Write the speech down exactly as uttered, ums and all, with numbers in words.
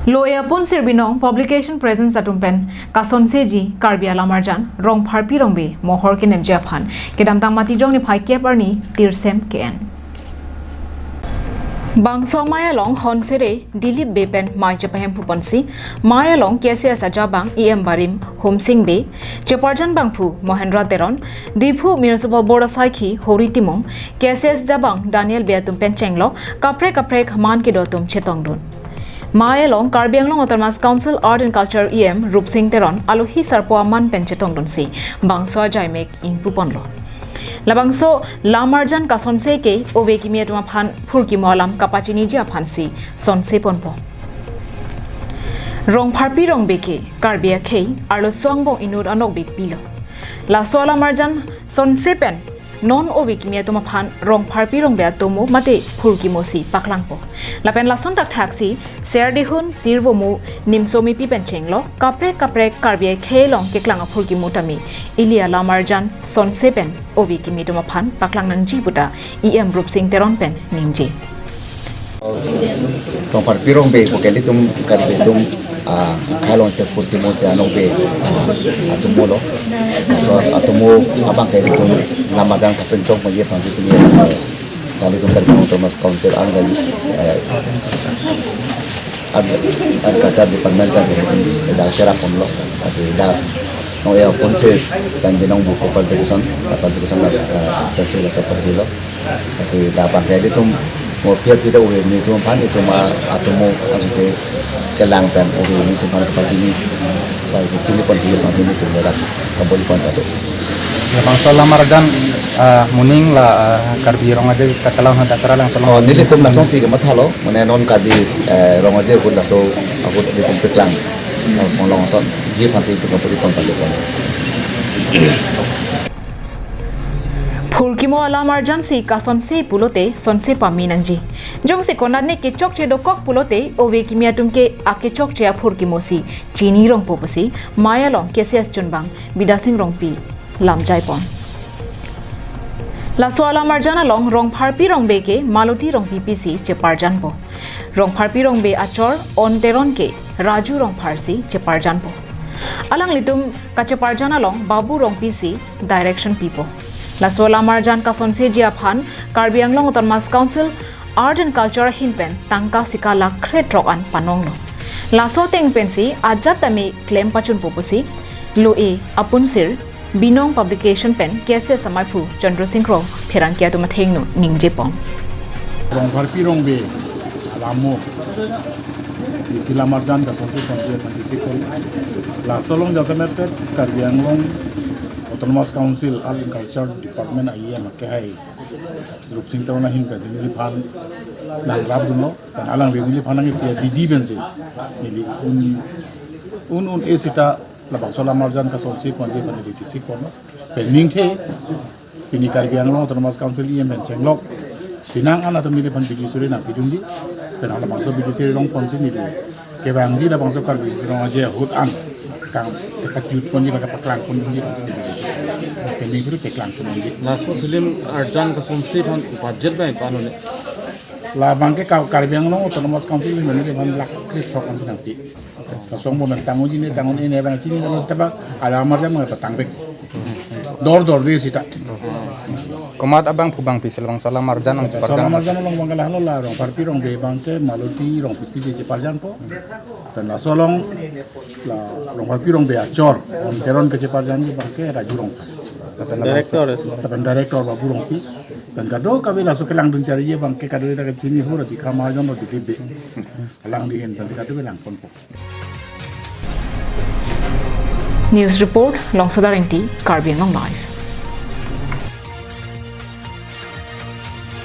Lo-e Apunsir Binong Publication Presents atum pen kasonseji Karbi Alamarjan Rongpharpi Rongbe mohor kenemji aphan kedamtang Matijong niphai kep arni tirsem ke-en. Bangso amei along Honsere Dilip Bey pen mei chepahem pu ponsi, mei along K C S ajabang E M barim Homsing Bey, cheparjan bangphu Mohendra Teron, Diphu Municipal Board asaikhi Hori Timung, K C S ajabang Daniel Bey atum pen chenglok kaprek kaprek man kedo atum chetongdun. Mei along Karbi Anglong Autonomous Council Art and Culture E M Rupsing Teron alohi sarpo aman pen chetongdunsi bangso ajaimek ingpu ponlo. Labangso alamarjan kasonse ke ove kimi atum aphan phurkimo alam kapachiniji aphansi sonse ponpo. Rongpharpi Rongbe ke Karbi akhei arloso angbong inut anokbe pilo. Laso alamarjan sonse pen non ove kimi atum aphan Rongpharpi Rongbe atomo mate phurkimosi paklangpo. Lapen lason thakthaksi Serdihun, Sirvomu, Nimso Mipi pen chenglok kaprek kaprek Karbi akhei along keklang aphurkimo tame ili alamarjan sonse pen ove kimi atum aphan paklang nangji puta E M Rupsing Teron pen ningje. Rongpharpi Rongbe pu ke ilitum Karbi atum, ah, akhei along chephurkimosi anokbe, ah, atomo lo. So atomo abang ke ilitum alamarjan kapachini chok maji aphansi pini, eh, ilitum Karbi Anglong Autonomous Council ang dari, eh, Art, Art Culture Department kan dak cherap ponlo. Athe dak non e Apunsir pen Binong Buku Publication, publication la, eh, pensi la chop lo. Athe labang ke ilitum mo pia pia ove kimi atum aphan ilitum atomo ajote kelang pen ove kimi atum aphan kapachini, kapachini pon pia pachini tum dak kabol pon atu. Labangso alamarjan, ah, moning la, ah, Karbi Rong Aje katalang hadak karalang Oh, nelitum langsung si kemathalo, mane non Karbi, eh, Rong Aje ahut laso ahut ilitum paklang, ah, ponlong sonji aphansi ilitum kapachini pon pon. Phurkimo alamarjansi kasonse pulote sonse pame nangji. Jongsi konatne kechokche dokok pulote ove kimi atum ke akechokche aphurkimosi chini rongpo pusi mei along K C S chunbang Bidasing Rongpi lamjai pon. Laso alamarjan along Rongpharpi Rongbe ke Maloti Rongpipi si cheparjanpo. Rongpharpi Rongbe achor On Teron ke Raju Rongphar si cheparjanpo. Alanglitum kacheparjan along Babu Rongpi si direction pipo. Laso alamarjan kasonseji aphan Karbi Anglong Autonomous Council Art and Culture ahin pen tangka sika lakh krethrok an panonglo. Laso ateng pensi ajat tame klem pachunpo pusi lo-e Apunsir Binong Publication pen K C S amaiphu Chandra Singh Kro pherangke atum athengno ningje pon. Rongpharpi Rongbe alamo isi alamarjan kasonse ponji aphansi chikon. Laso along jasemet pet Karbi Anglong Autonomous Council Art and Culture Department a-E M akehai Rupsing Teron ahin pensi neliphan nangrapdunlo, pen alangli neliphan nangkepi abidi pensi neli un un un-e sita labangso alamarjan kasonse ponji aphan neli chesik ponlo. Pen ningthe pini Karbi Anglong Autonomous Council E M pen chenglok penang an atum neliphan bidi suri nangpidunji. Pen halabangso bidi suri rong ponsi neli kevangji labangso Karbi Rong Aje ahut an kang kepajut ponji, kepaklang ponji, pensi neli bidi suri. Pen ningthe paklang ponji. Laso film arjan kasonse aphan budget bai pano ne? Labang ke Kar-, Karbi Anglong Autonomous Council mane ke aphan lakh krethrok ansi nangpi. Kasong bo nang tangji ne, tang-un-e ne bang chini kalau seta ba alamarjan ma patang pek. Dor dor de sita. Komat abangphu bang pisi labangso alamarjan nangcheparjan? Alamarjan along abang ke lahelo la Rongpharpi Rongbe abang ke Maloti Rongpipi si cheparjanpo. Pen laso along la Rongpharpi Rongbe achor On Teron ke cheparjanji abang ke Raju Rongphar. Director, lapen director Babu Rongpi. Pen kadokave laso kelangdun chariji abang ke kadokave ta kachini hura Bikram Mahajon lo Dilip Bey. Alangli ahin pensi kadokave lang ponpo. News report, Longsoda Ingti, Karbi Anglong Live.